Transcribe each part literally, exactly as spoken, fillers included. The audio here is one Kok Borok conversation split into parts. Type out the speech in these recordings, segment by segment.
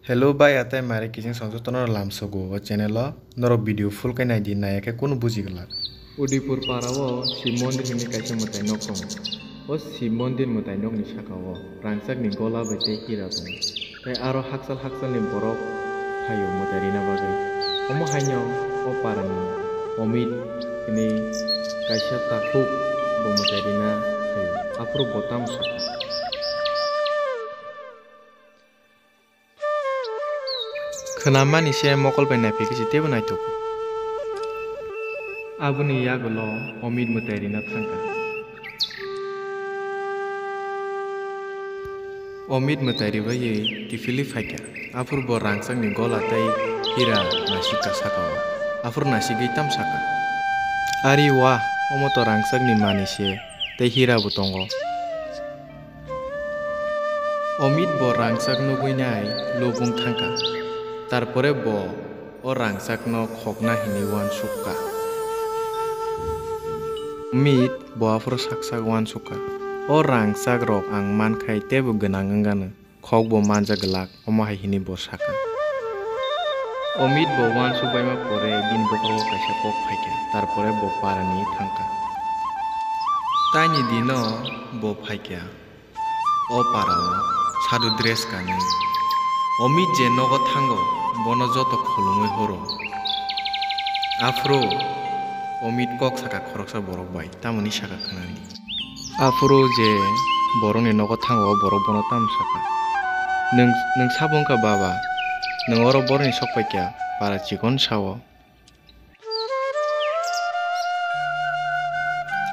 Hello bai atai mare kiching song jotono lamsogo o channel o norok video full kai naidi naya khe kunu buji glak. Udaipur para o Shiv Mondir hinwi kaisa mwtai nok tongo. O Shiv Mondir mwtai nokni saka o rangchakni gola bai tei hira tongo. Tei aro hakchal hakchalni borok phaio mwtai rina bagwi. Omo haino o parani Omit hinwi kaisa takhuk bo mwtai rina phaio. Aphuru bo tamo sakha. Khwnamani se mokol bai naiphaikhe se teibo naithogo. Aboni yagulo Omit mwtai rina thangkha. Omit mwtai ribai kiphilwi phaikha. Aphuru bo rangchakni gola tei hira nasikha sakao. Aphuru nasigwi tamo sakha, "Ari wah, omo to rangchakni manwi se, tei hira bo tongo." Omit bo rangchak nugwi nai lubung thangkha. Tarpore bo o rangchakno khokna hinwi uansukha. Omit bo aphuru sak sak uansukha, "O rangchak rok ang mankhai teibo gwnang wngano, khok bo manjak glak," omo hai hinwi bo sakha. Omit bo uansuk baima pore bini bokhorogo kaisa kok phaikha, tarpore bo parani thangkha. Taini dino bo phaikha. O parao sadu dress kanwi Omit je nogo thango, bono joto khulumwi horo. Aphuru Omit kok sakha khoroksa borok bai, tamoni sakha khwnadi. Aphuru je borokni nogo thango, o borok bono tamo sakha, "Nwng, nwng sabo wngkha baba, nwng oro borokni sok paikha, para chikon sao."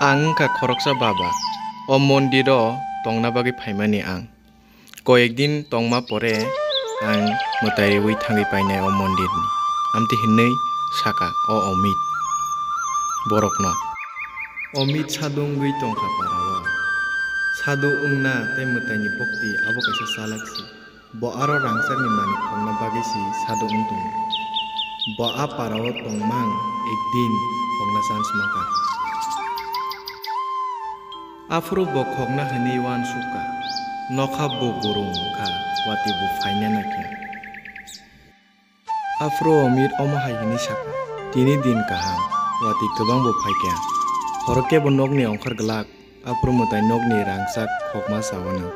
Ang wngkha khoroksa baba, o mondiro tongna bagwi phaimani ang. Koyek din tongma pore ang mwtai riwi thangwi painai o mondirni, amtwi hinwi saka o Omit borokno. Omit sadhu wngwi tongkha parao. Sadhu wngna tei mwtaini bokti abo kaisa chalak si. Bo aro rangchakni manwi khokna bagwi si sadhu wng tongo. Bo a parao tongmang ekdin khokna chance mankha. Aphuru bo khokna hwnwi uansukha, nokha bo gurung wngkha, watwi bo phaina naikha. Aphuru Omit omo hai hwnwi sakha, "Tini din kaham, watwi kwbang bo phaikha. Horo kebo nokni ongkhor glak." Aphuru mwtai nokni rangchak khokma chawano.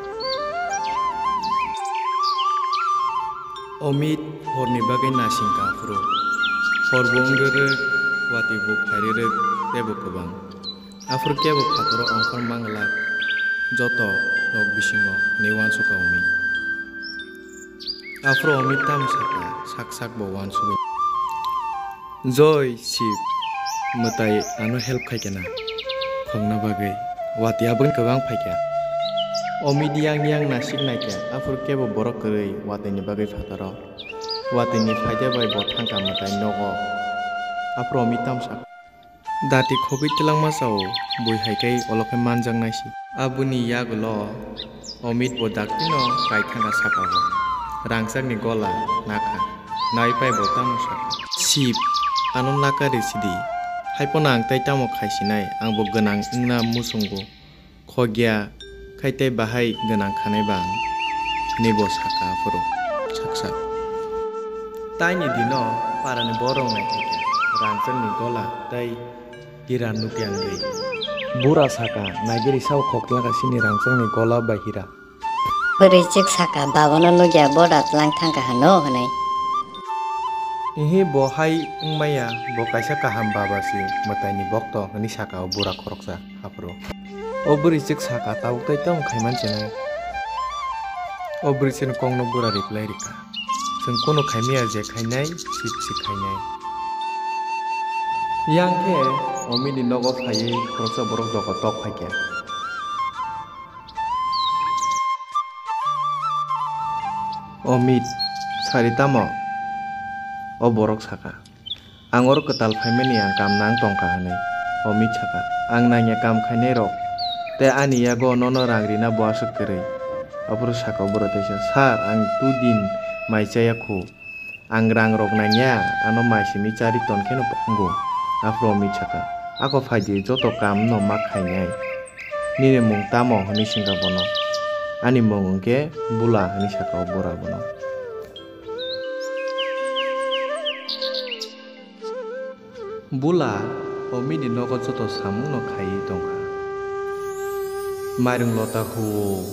Omit horni bagwi nasingkha aphuru. Horbo wngwi rwk, watwi bo phairwi rwk, teibo kwbang. Aphuru kebo phataro ongkhor manglak, joto nok bisingo hinwi uansukha Omit. Aphuru Omit tamo sakha, sak sak bo uansugwi. Joi Shiv, mwtai ano help khaikhe na, khokna bagwi, watwi aboni kwbang phaikha. Omit yang yang nasik naikha, aphuru kebo borok kwrwi watwini bagwi phataro. Watwini phaida bai bo thangkha mwtai nogo. Aphuru Omit tamo sakha. Dati khogwi twlangma chao, bui hai khe olo khe manjaknai si. Aboni yagulo Omit bo daktino kai thangkha sakao. Rangchakni gola nakha, naipai bo tamo sakha, "Shiv, ano naka rw sidi. Haiphano ang tei tamo khai sinai, ang bo gwnang wngna muchungo. Khogya khai tei bahai gwnang khanai ba ang," hwnwi bo sakha aphuru sak sak. Taini dino parani borok naikha rangchakni gola tei hira nukya wngwi. Bura sakha, "Naigiri sao khokla kha sini rangchakni gola bai hira." Bwrwi chwk sakha, "Babano nukya boda tlang thangkha hano," hwnwi. "Ihi bo hai wngmaya, bo kaisa kaham baba si, mwtaini bokto," hwnwi sakha o bura khoroksa aphuru. O bwrwi chwk sakha, "Tabuk tai tamo khaiman chinai?" O bwrwi chini kokno bura reply rikha, "Chwng kunu khaimaya, je khainai, sip si khainai." Yang khe Omini nogo phaiwi khoroksa borok doga tok phaikha. "Omit, sari tamo?" O borok sakha, "Ang oro kwtal phaimani, ang kam nang tongkha," hwnwi. Omit sakha, "Ang nangya kam khainai rok, tei ani yago nono rang rina bo aswk kwrwi." Aphuru sakha borok teisa, "Sir, ang tu din mai chaya khu. Ang rang rok nangya, ano mai simi chari ton kheno wngo." Aphuru Omit sakha, "Ako phaidi, joto kam no ma khainai. Nini mung tamo?" hwnwi swngkha bono. "Ani mung hwnkhe Bula," hwnwi sakha o bura bono. Bula Omitni nogo joto samungno khaiwi tongkha. Mairung lota huo,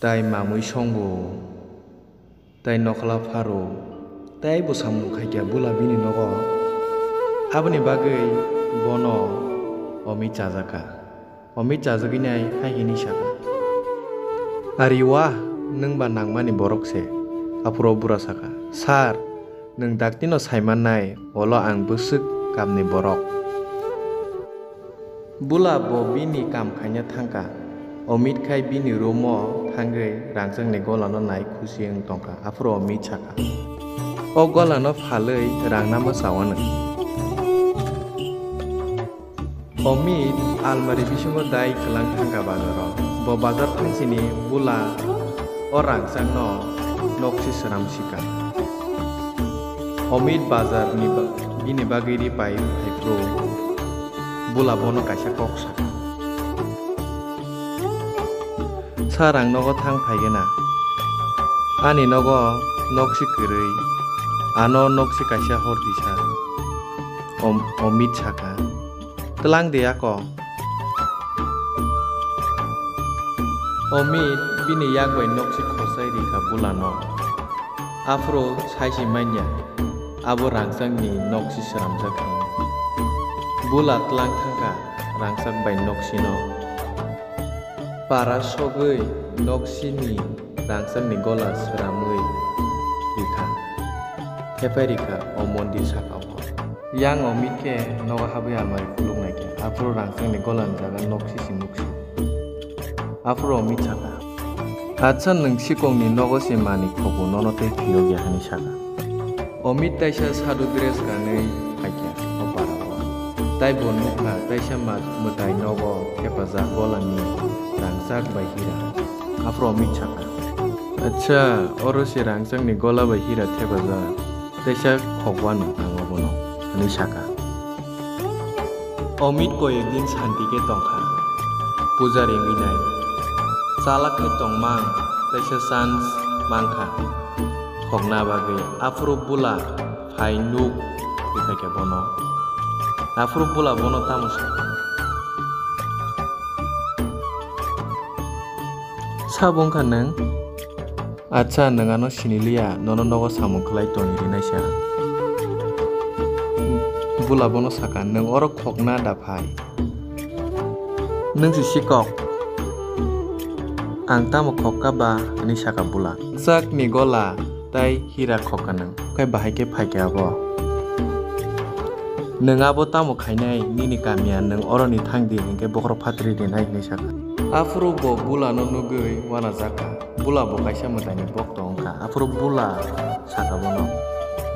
tai mamui songo, tai nokhla pharo, tei bo samung khaikha Bula bini nogo. Aboni bagwi bono Omit chajakha. Omit chajagwi nai hai hwnwi sakha, "Ari wah, nwng ba nangmani borok se." Aphuru o bura sakha, "Sir, nwng daktino saimannai, olo ang bwswk kamni borok." Bula bo bini kam khaina thangkha. Omit khai bini room-o thangwi rangchakni golano nai khusi wng tongkha. Aphuru Omit sakha, "O golano phalwi rang namo chawano." Omit almari bisingo dai kwlang thangkha bazaro. Bo bazar thangsini Bula o rangchakno noksi swnam sikha. Omit bazarni ba-, bini bagwi ri pai phaiphuru Bula bono kaisa kok sakha. "Sir, ang nogo thang phaigena. Ani nogo noksi kwrwi. Ano noksi kaisa hor di, sir." Om-, Omit sakha, "Twlang de ako." Omit bini yak bai noksi khosai rikha Bulano. Aphuru saisi manya, abo rangchakni noksi swnamjak hinwi. Bula twlang thangkha rangchak bai noksino. Para sogwi noksini rangchakni gola swnamwi rikha. Thepai rikha o mondir saka-o. Yang Omit khe nogo habwi almari khuluk naikha. Aphuru rangchakni golani jaga noksi si nuksi. Aphuru Omit sakha, "Acha, nwng sikongni nogo se manwi khobo nono tei phiyok ya," hwnwi sakha. Omit taisa sadhu dress kanwi phaikha o parao. Tai bo nukha taisa ma-, mwtai nogo thepajak golani rangchak bai hira. Aphuru Omit sakha, "Acha, oro se rangchakni gola bai hira thepajak." Teisa khokbano ang obono, hwnwi sakha. Omit koyekdin santi khe tongkha. Puja ringwi nai. Chalak khe tongmang, teisa chance mankha khokna bagwi. Aphuru Bula phai nuk rikha khe bono. Aphuru Bula bono tamo sakha? Sabo wngkha nwng? Acha, nwng ano siniliya, nono nogo samung khlai tongwi rinaisa. Bula bono sakha, "Nwng oro khokna da phai? Nwng si sikok. Ang tamo khokka ba?" hwnwi sakha Bula. Chakni gola tai hira khokka nwng, khe bahai khe phaikha abo. "Nwng abo tamo khainai, nini kamia nwng oroni thangdi hinkhe bokhorok phatri rinai," hwnwi sakha. Aphuru bo Bulano nugwi uanajakha. Bula bo kaisa mwtaini bokto wngkha. Aphuru Bula sakha bono,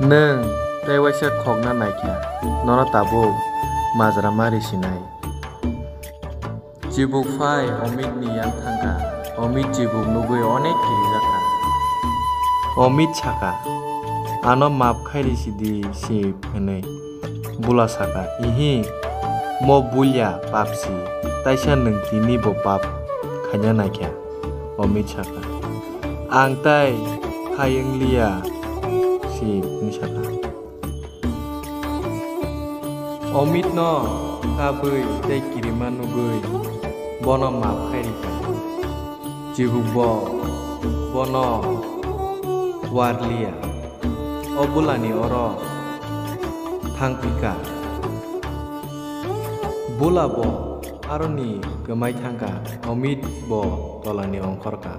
"Nwng tei waisa khokna naikha, nono tabuk majra mari sinai." Chibuk phai Omitni yang thangkha. Omit chibuk nugwi onek kirijakha. Omit sakha, "Ano map khairi sidi," si hwnwi. Bula sakha, "Ihi, mo bulia papsi, taisa nwng tini bo pap khaina naikha." Omit sakha, "Ang tai hai wngliya," si hwnwi sakha. Omitno kabwi tei kirima nugwi bono map khai rikha. Chibukbo bono warliya. O bulani oro thangphikha. Bula bo aroni kwmai thangkha, Omit bo tolani ongkhorkha.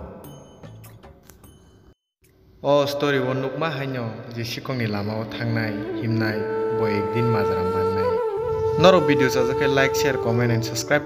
O story o nukma haino je sikhokni lama o thangnai, himnai, bo ekdin majra mannai. Norok video chajak khe like, share, comment and subscribe.